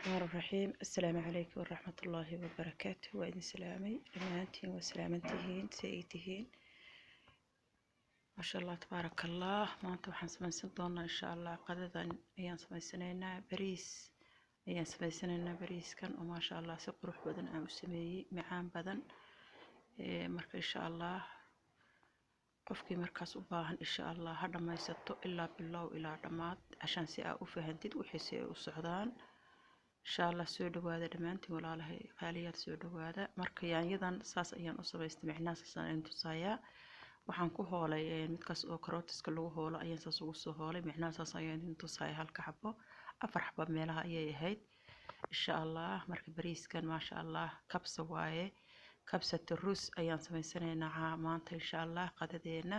الرحمن الرحيم. السلام عليكم ورحمة الله وبركاته. وإذن سلامي dhammaantiin waa salaamantihiin, si ay tihiin? Maasha Allah, tabaaraka Allah. Maanta waxaan samaysan doonaa, insha Allah, qadadan ayaan samaysanaynaa, bariis ayaan samaysanaynaa. Bariiskan oo maasha Allah si qurux badan aan u sameeyey, macaan badan. Marka insha Allah qofkii markaas u baahan, insha Allah ha dhammaysato ilaa bilow ilaa dhammaad, cashaan si aa u fahantid wixii si ay u socdaan, insha Allah. Soo dhawaada dhammaantiin, walaalahay qaaliyaal, soo dhawaada. Marka yaanyadan saas ayaan u samaystay, micnaha saas ayaan tusayaa. Waxaan ku hoolay midkaas oo karootiska lagu hoolo ayaan saas ugu soo hoolay, micnaha saas ayaan idin tusaya. Halka xabo, 4 xabo meelaha ayay ahayd, insha Allah. Marka bariiskan maasha Allah kabsa waaye, kabsata rus ayaan samaysanaynaa maanta, insha Allah, qadadeena.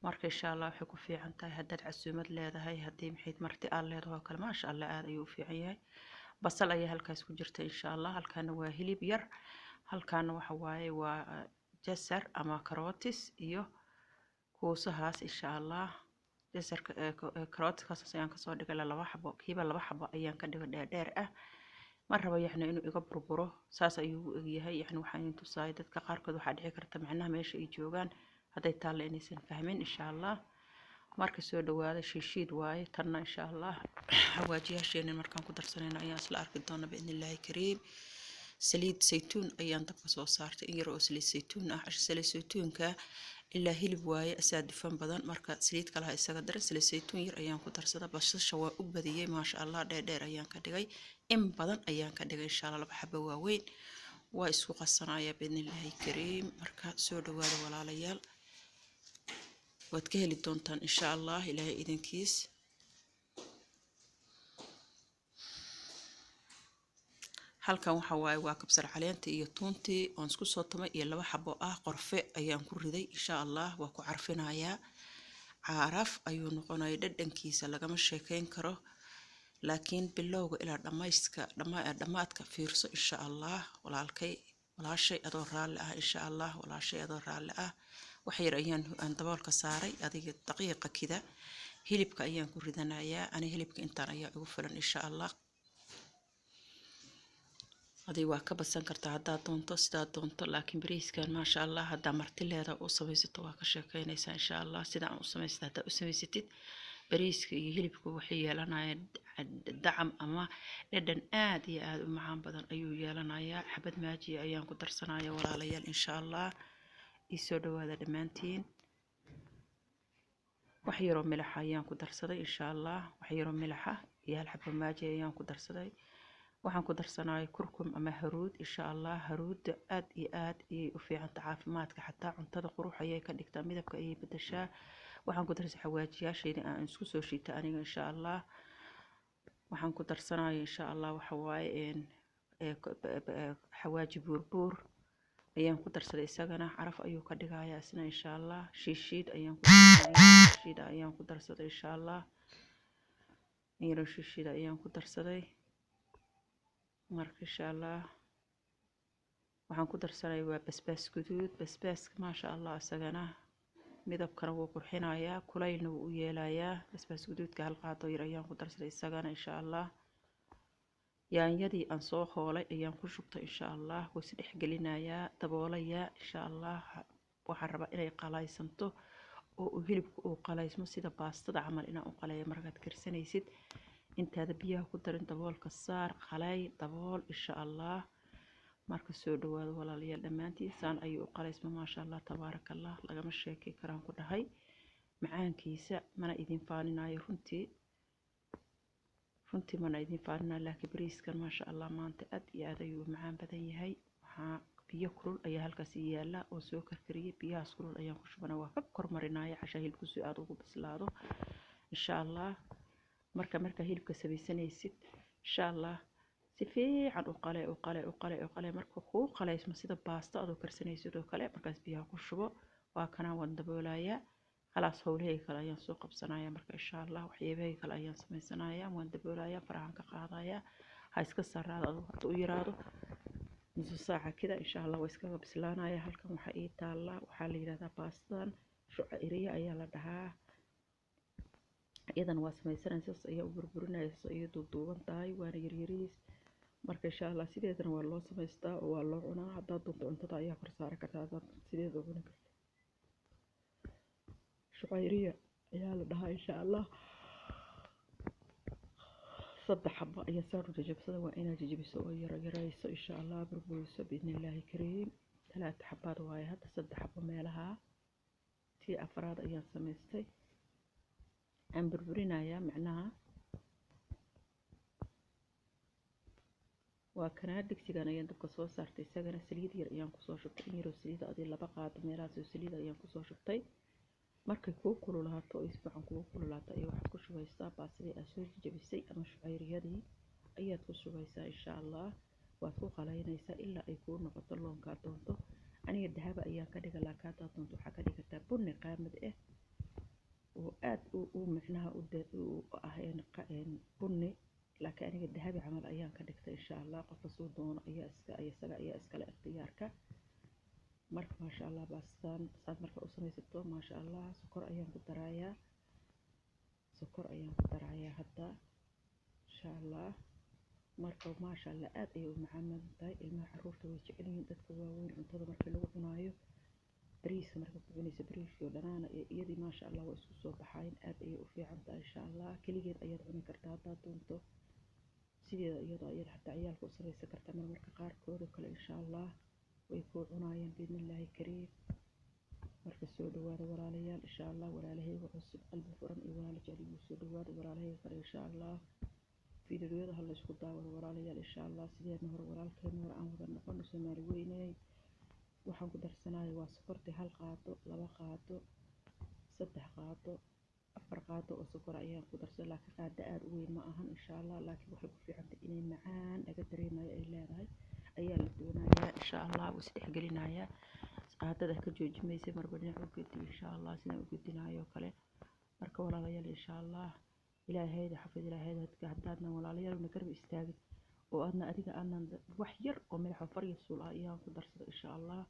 Marka insha Allah waxay ku fiican tahay haddaad casuumad leedahay, haddii maxayd marti aad leedahay oo kale, maasha Allah aad ayuu u fiican yahay. Basal ayaa halkaas ku jirta, insha Allah. Halkaana waa hilib yar, halkaana waxa waaye waa jasar ama karootis iyo kuusahaas, insha Allah. Jasarka karootiskaas ayaan kasoo dhigay 2 xabo, kiiba 2 xabo ayaan ka dhigay dheerdheer ah. Ma rabo yacni inuu iga burburo, saas ayuu u egyahay. Yacni waxaan idin tusaaya dadka qaarkood waxaa dhici karta macnaha meesha ay joogaan hadday taalle inaysan fahmin, insha Allah. Marka soo dhawaada. Shiishiid waaye tanna, insha Allah. Xawaajiyaasheena markaan ku darsanayno ayaan isla arki doona, biidni Illaahi kariim. Saliid saytuun ayaan dabka soo saartay, in yar oo saliid saytuun ah. Saliid saytuunka ilaa hilib waaye, asaa dufan badan, marka saliid kalaha isaga daran, saliid saytuun yar ayaan ku darsada. Basasha waa u badiyey, maasha Allah, dheerdheer ayaan ka dhigay, in badan ayaan ka dhigay, insha Allah. 2 xabo waaweyn waa isku qasanaya, biidni Illaahi kariim. Marka soo dhawaada walaalayaal, waad ka heli doontaan, insha Allah, Ilaahay idinkiis. Halkan waxa waaye waa kabsar caleenta iyo tuuntii oon isku soo tumay iyo 2 xabo ah qorfe ayaan ku riday, insha Allah. Waa ku carfinayaa, caaraf ayuu noqonaya, dhadhankiisa lagama sheekeyn karo. Laakiin bilowga ilaa dhammayska dhammaadka fiirso, insha Allah. Walaalkay, walaashay adoo raalli ah, insha Allah, walaashay adoo raalli ah. Wax yar ayaan aan daboolka saaray, adiga daqiiqa kida hilibka ayaan ku ridanayaa. Ani hilibka intaan ayaa igu filan, insha Allah. Adiga waa ka badsan kartaa haddaad doonto, sidaad doonto. Laakiin bariiskan maasha Allah haddaa marti leeda u samaysato, waa ka sheekeynaysaa, insha Allah. Sida aan u samaysta haddaa u samaysatid, bariiska iyo hilibka waxay yeelanayaan dacam ama dhadhan aad iyo aad u macaan badan ayuu yeelanayaa. Xabad maajiya ayaan ku darsanaya, walaalayaal, insha Allah. Iisoo dhawaada dhammaantiin. Wax yaroo milaxa ayaan ku darsaday, insha Allah. Wax yaroo milaxa iyo hal xabo maaji ayaan ku darsaday. Waxaan ku darsanaya kurkum ama haruud, insha Allah. Haruudda aad iyo aad ayay u fiicanta caafimaadka, xataa cuntada qurux ayay ka dhigtaa, midabka ayay bedeshaa. Waxaan ku darsaday xawaajiyaashayda aan isku soo shiita aniga, insha Allah. Waxaan ku darsanaya, insha Allah, waxa waaye xawaaji buurbuur ayaan ku darsaday, isagana caraf ayuu ka dhigayaa isna, insha Allah. Shiishiid ayaan ku shiida ayaan ku darsaday, insha Allah. Yaro shiishiida ayaan ku darsaday. Marka insha Allah waxaan ku darsanaya waa basbaas guduud. Basbaaska maasha Allah isagana midabkana wuu qurxinayaa, kulaylna wuu u yeelayaa. Basbaas guduudka hal qaado yar ayaan ku darsaday isagana, insha Allah. Yaanyadii aan soo hoolay ayaan ku shubtay, insha Allah. Waa is dhex gelinayaa, daboolayaa, insha Allah. Waxaan rabaa inay qalaysanto oo uu hilibka uu qalaysmo sida baastada camal inaan u qaleeyo. Markaad karsanaysid, intaada biyaha ku darin, daboolka saar, qalay, dabool, insha Allah. Marka soo dhawaado walaalayaal dhammaantiin. Saan ayuu u qalaysmo, maasha Allah, tabaaraka Allah, lagama sheekay karaan ku dhahay macaankiisa. Mana idin faaninayo runtii, runtii mana idin faaninayo, laakiin bariiskan maasha Allah maanta aad iyo aad ayuu u macaan badan yahay. Waxaa biyo kulul ayaa halkaas ii yaala oo soo karkariyay. Biyahaas kulul ayaan ku shubana, waa ka kormarinaya casha hilibku si aad ugu bislaado, insha Allah. Marka markaa hilibka samaysanaysid, insha Allah, si fiican u qale, u qale, u qale, u qale. Marka kuu qalaysmo sida baasta adoo karsanaysid oo kale, markaas biyaha ku shubo. Waa kanaa, waan daboolayaa, khalaas. Howlahayga kale ayaan soo qabsanaya marka, insha Allah. Waxyaabahayga kale ayaan samaysanaya. Waan daboolayaa, farahan ka qaadaya, ha iska saaraado aduu hadda u yaraado nusu saaca kida, insha Allah, waa iskaga bislaanaya. Halkan waxaa ii taalla, waxaa la yidhahdaa baastadan shucairiya ayaa la dhahaa. Iyadana waa samaysanaya, saas ayaa u burburinaya, saas ayay duuduuban tahay, waana yaryariis. Marka insha Allah sideedana waa loo samaystaa oo waa loo cunaa. Haddaad doonto cuntada ayaa kor saaran kartaa, haddaad sideeda u cuni kartaa. Shucayriya ayaa la dhahaa insha Allah. 3 xabo ayaa saan u jajabsada, waa inaad jajabiso oo yara yarayso insha Allah, burburiso biidnillaahi kariim. 3 xabaad waaye hadda, 3 xabo meelaha. Tii afraad ayaan samaystay, aan burburinayaa macnaha. Waa kanaa digsigan ayaan dabka soo saartay, isagana saliid yar ayaan kusoo shubtay, in yaroo saliid adii 2 qaado meelahaas oo saliid ayaan kusoo shubtay. Markay kuu kululaato oo si fiican kugu kululaato ayaa waxaad ku shubaysaa baasadii aad soo jajabisay ama shucayriyadii ayaad ku shubaysaa insha Allah. Waad ku qalaynaysaa ilaa ay kuu noqoto loonkaa doonto. Aniga dahaba ayaan ka dhiga, laakiin haddaad doonto waxaa ka dhigi kartaa bunni qaamad ah oo aad u micnaha u ah bunni, laakiin aniga dahabi camal ayaan ka dhigtay insha Allah. Qofka suu doono ayaa iska isaga ayaa iskale ikhtiyaarka. Marka maasha Allah baastadan saad marka u samaysato maasha Allah. Sokor ayaan ku darayaa, sokor ayaan ku darayaa hadda insha Allah. Marka maasha Allah aad ayay u macaan badan tahay, ilmaha caruurta way jecel yihiin, dadka waaweyn cuntada marka lagu cunaayo bariiska marka ku cunayso bariiskii oo dhanaana iyo iyadii maasha Allah waa isku soo baxayn, aad ayay u fiican tahay insha Allah. Keligeed ayaad cuni kartaa haddaad doonto, sideeda iyadoo ayaad xataa ciyaalka u samaysan kartaa marmarka qaarkood oo kale insha Allah, way kuu cunaayaan biidnillaahi kariim. Marka soo dhawaada walaalayaal insha Allah, walaalahayga cusub qalbi furan iyo walaalo jecel igu soo dhawaada, walaalahayga kale insha Allah. Fiidiyoyada ha la isku daawado walaalayaal insha Allah, sideedna hore walaalkeena hore aan wada noqono Soomaali weyney. Waxaan ku darsanaya waa sokortii, 1 qaado, 2 qaado, 3 qaado, 4 qaado oo sokor ayaan ku darsaday, laakiin qaado aad u weyn ma ahan insha Allah. Laakiin waxay ku fiican tahay inay macaan laga dareemayo ay leedahay ayaa la doonayaa insha Allah. Wuu isdhexgelinayaa, qaadada ka joojimaysa, marba dhinac u gedi insha Allah sidaan u gedinayo kale. Marka walaalayaal insha Allah, ilaahayda xafid, ilaahayda haddaadna walaalayaal una garab istaagin oo aadna adiga aanan wax yar oo milix oo far iyo suul ah ayaan ku darsaday insha Allah.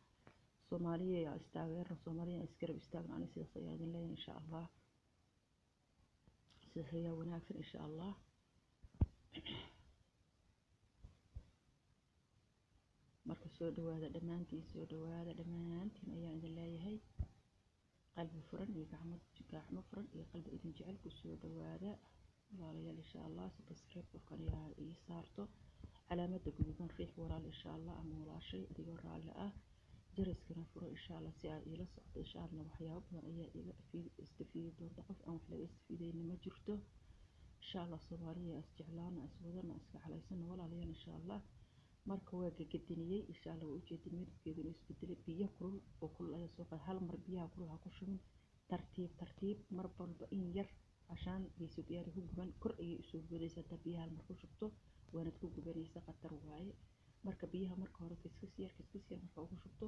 Soomaaliya yaa istaageerna, Soomaaliya isgarab istaagna, ani sidaas ayaa idin leeyahay insha Allah, sidaas ayaa wanaagsan insha Allah. Marka soo dhawaada dhammaantiin, soo dhawaada dhammaantiin ayaan idin leeyahay, qalbi furan iyo gacmo furan iyo qalbi idin jecel ku soo dhawaada walaalayaal insha Allah. Subscribe qofkan ayaa ii saarto calaamadda guduudan riix walaal insha Allah, ama walaashay adigoo raalli ah, jaraskana furo insha Allah si aad iila socoto insha Allah. Waxyaabo badan ayaa iga istafiidi doonta, qof aan wax laga istafiidayna ma jirto insha Allah. Soomaaliya is jeclaana, is wadana, iska calaysana walaalayaal insha Allah. Marka waa gegediniyey insha Allah, waa ujeedin midabkeedu inuu isbedelay. Biyo kulul oo kulul ayaa soo qaaday, hal mar biyaha kulul ha ku shubin, tartiib tartiib mar walba in yar, cashaan biyo biyaha ku guban kor ayay usoo boodaysaa. Hadaa biyaha hal mar ku shubto waanad ku gubanaysaa, khatar waaye. Marka biyaha marka hore kiskis yar kiskis yar marka ugu shubto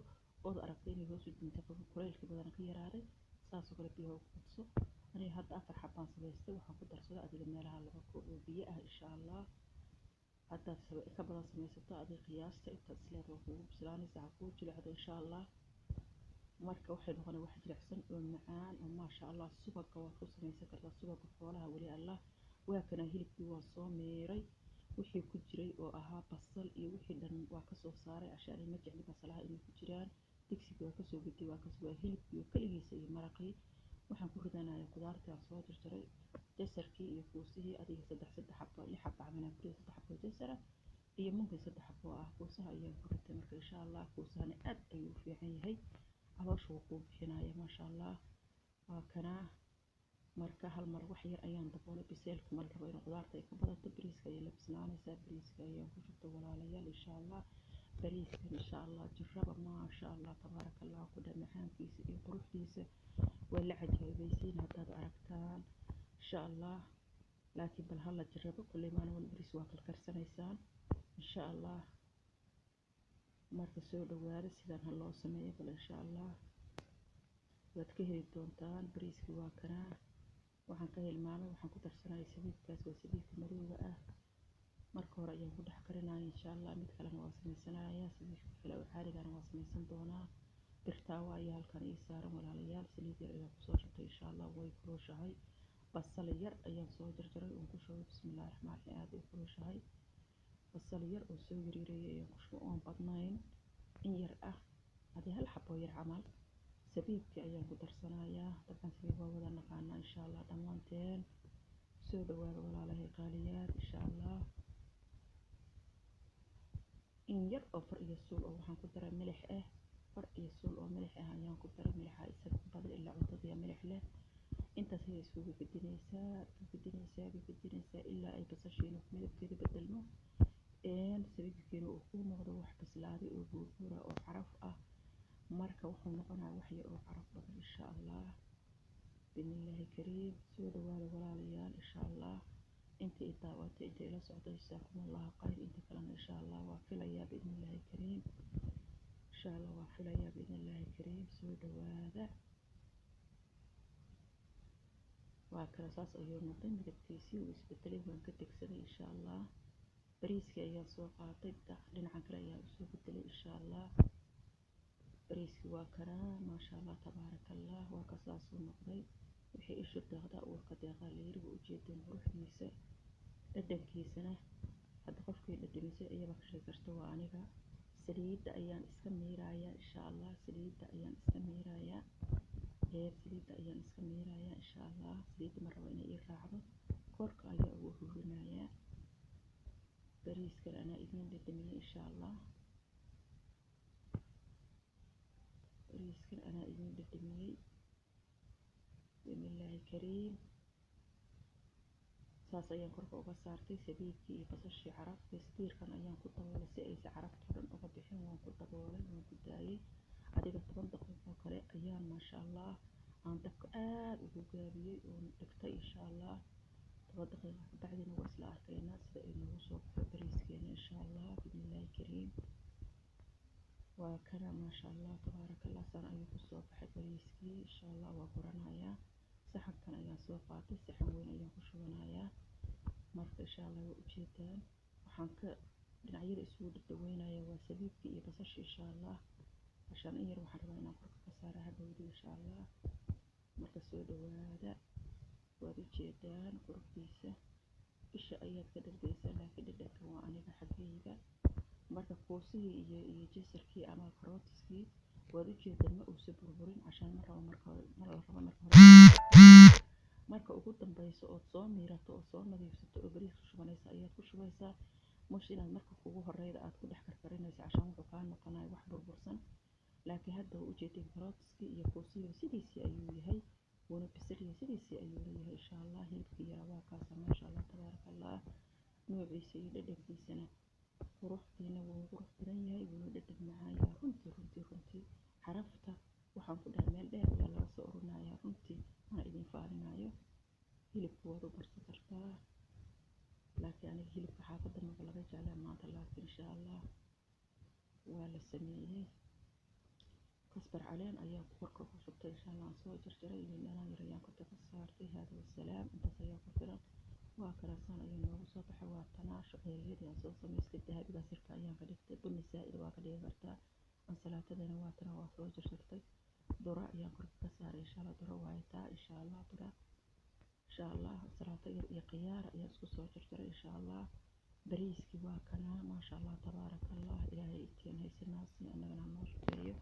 ood aragto inay hoos u dintay, kulaylka badan ka yaraaday, saasoo kale biyaha ugu badso. Aniga hadda 4 xabaan samaystay, waxaan ku darsaday adiga meelaha 2 koob oo biyo ah insha Allah. Haddaad ka badan samaysato adiga qiyaasta intaad isleedahay waa kugu bislaanaysaa, ha kuu jilicdo insha Allah. Marka waxay noqonay wax jilicsan oo macaan oo maasha Allah. Subaga waad ku samaysan kartaa, subaga xoolaha weli Allah. Waa kana hilibkii waa soo miiray, wixii ku jiray oo ahaa basal iyo wixii dhan waa kasoo saaray, cashaan ma jecli basalaha inay ku jiraan. Digsigii waa kasoo gudiyay, waa kasoo hilibkii oo kaligiisa iyo maraqii. Waxaan ku ridanayaa khudaartii aan soo jarjaray, jasarkii iyo kuusihii, adiga 3 3 xabo, 6 xabo camal aan ku riday, 3 xabo jasara iyo mumkin 3 xabo ah kuusaha ayaan ku ritay. Marka insha Allah kuusahana aad ayuu u fiican yahay, caloosha wuu kuu bixinaya maasha Allah. Waa kanaa marka hal mar wax yar ayaan daboolay, biseelka ma la rabo in khudaarta ay ka badato. Bariiska ayay la bislaanaysaa, bariiska ayaan ku shubtay walaalayaal insha Allah. Bariiskan insha Allah jirraba maasha Allah tabaaraka Allah ku dheh, macaankiisa iyo quruxdiisa waa la cajaabaysiin haddaad aragtaan insha Allah. Laakiin bal hala jirrabo, kulley maalin walba bariis waa kala karsanaysaan insha Allah. Marka soo dhawaada, sidaan ha loo sameeyo bal insha Allah, waad ka heli doontaan. Bariiskii waa kanaa, waxaan ka hilmaamay waxaan ku darsanaya sabiibkaas, waa sabiibka madowga ah. Marka hore ayaan ku dhex karinaya insha Allah, mid kalena waa samaysanaya, sabiibka kale oo caadigana waa samaysan doonaa. Birtaawa ayaa halkan ii saaran walaalayaal, saliid yar ayaan kusoo shubtay insha Allah, way kulushahay. Basal yar ayaan soo jarjaray oon ku shubay, bismillahi raxmaan raxiim, aad ay kulushahay. Basal yar oo soo yaryareyay ayaan ku shubay oon badnayn, in yar ah, hadii hal xabo yar camal. Sabiibkii ayaan ku darsanayaa. Dabcan sabiib waa wada naqaanaa insha Allah dhammaanteen. Soo dhawaada walaalahay qaaliyaad insha Allah. In yar oo far iyo suul oo waxaan ku daray milix ah, far iyo suul oo milix ah ayaan ku daray. Milixa isaga badan ilaa cuntadii milix leh. Intaas ayay isugu gedinaysaa, gedinaysaa, gedinaysaa ilaa ay basashiina midabkeeda bedelmo, sabiibkiina uu kuu noqdo wax bislaaday oo buurbuura oo caraf ah. Marka wuxuu noqonayaa wax yar oo caraf badan insha Allah biidnillaahi kariim. Soo dhawaada walaalayaal insha Allah. Inta i daawatay, inta ila socday, jasaakum Allahu khayr. Inta kalena insha Allah waa filayaa biidnillaahi kariim, insha Allah waa filayaa biidnillaahi kariim. Soo dhawaada. Waa kala saas ayuu noqday midabkiisii, uu isbedelay, waan ka degsaday insha Allah. Bariiskii ayaan soo qaatay, dhinacan kale ayaan usoo bedelay insha Allah. Bariiskii waa kanaa, maasha Allah tabaaraka Allah, waa ka saasuu noqday. Wixii ishu deeqdaa uurka deeqaa layiri. Waa ujeedeen quruxdiisa, dhadhankiisana hadda qofkii dhadhamisay iyaba ka sheegi karta waa aniga. Saliidda ayaan iska miirayaa insha Allah, saliidda ayaan iska miirayaa, saliidda ayaan iska miirayaa insha Allah. Saliidda ma rabo inay ii raacdo, korka ayaa ugu hurinayaa. Bariiskan anaa idiin dhadhamiyey insha Allah, bariiskan anaa idiin dhadhamiyey biidnillaahi kariim. Saas ayaan korka uga saartay sabiibkii iyo basashii carafta. Istiirkan ayaan ku daboolay si aysan carafta dhan uga bixin. Waan ku daboolay, waan ku daayay adiga 10 daqiiqo kale ayaan maasha Allah aan dabka aada ugu gaabiyey oon dhigtay insha Allah. 10 daqiiqo kabacdina waa isla arkaynaa sida ay noogu soo baxo bariiskeena insha Allah biidnillaahi kariim. Waa kana maasha Allah tabaaraka Allah, saan ayuu kusoo baxay bariiskii insha Allah. Waa guranayaa, saxankan ayaan soo qaatay, saxan weyn ayaan ku shubanayaa. Marka insha Allah waa ujeedaan waxaan ka dhinacyada isugu dhadhaweynaya waa sabiibkii iyo basashii insha Allah, cashaan in yar waxaan rabaa inaan korka ka saara hadhowdii insha Allah. Marka soo dhawaada, waad ujeedaan quruxdiisa, isha ayaad ka dhargaysaa, laakiin dhadhanka waa aniga xaggayga. Marka kuusihii iyo jasarkii ama karootiskii waad ujeedaan ma uusa burburin, cashaan ma rabo marka hore, ma la rabo marka hore. Marka ugu dambayso ood soo miirato oo soo nadiifsato oo bariis ku shubanaysa ayaad ku shubaysaa, mush inaad marka kugu horeyda aad ku dhex karkarinayso, cashaan wuxuu kaa noqonaya wax burbursan. Laakiin hadda waa ujeedin karootiskii iyo kuusihii sidiisii ayuu yahay, wuuna bisil yahay, sidiisii ayuu leeyahay insha Allah. Hilibkii yaraa waa kaasa maasha Allah tabaaraka Allah, noociisa iyo dhadhankiisana quruxdiina wuu qurux badan yahay, wuuna dhadhan macaan yahay runtii runtii runtii. Carafta waxaan ku dhahay meel dheer ayaa laga soo urinayaa runtii, mana idin faalinayo. Hilibka waad u barsan kartaa, laakiin aniga hilibka xaafadda maba laga jeclaa maanta, laakiin insha Allah waa la sameeyey. Kasbar caleen ayaan korka ku shubtay insha Allah, aan soo jarjaray. Liin dhanaan yar ayaan korka ka saartay. Hada wasalaam, intaas ayaa ku filan. Waa kala saan ayuu noogu soo baxay. Waa tanaa shuceeriyadii aan soo samaystay, dahabigaas yarka ayaan ka dhigtay, bunni saa'id waa ka dhigi kartaa. Ansalaatadana waa tana, waa soo jarjartay. Dura ayaan korka ka saaray insha Allah, dura waaye taa insha Allah, dura insha Allah. Ansalaato yar iyo khiyaar ayaan isku soo jarjaray insha Allah. Bariiskii waa kanaa maasha Allah tabaaraka Allah. Ilaahay intiin haysanaasi annagana noo shaqeeyo.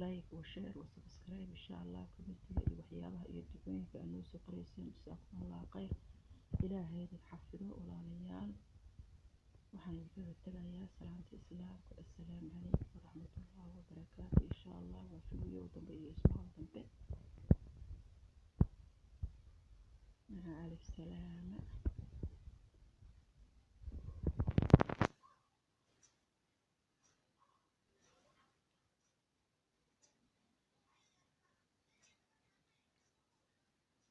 Like wa share wa subscribe insha Allah. Commentiga iyo waxyaabaha iyo ducooyinka aad noo soo qorayseen, jasaakum Allah khayr, ilaahay idin xafido walaalayaal. Waxaan idinkaga tegayaa salaamta islaamka, assalaamu calaykum waraxmatullaahi wabarakaatu insha Allah. Waa fiidiyow dambe iyo ismaal dambe. Maca alif salaama.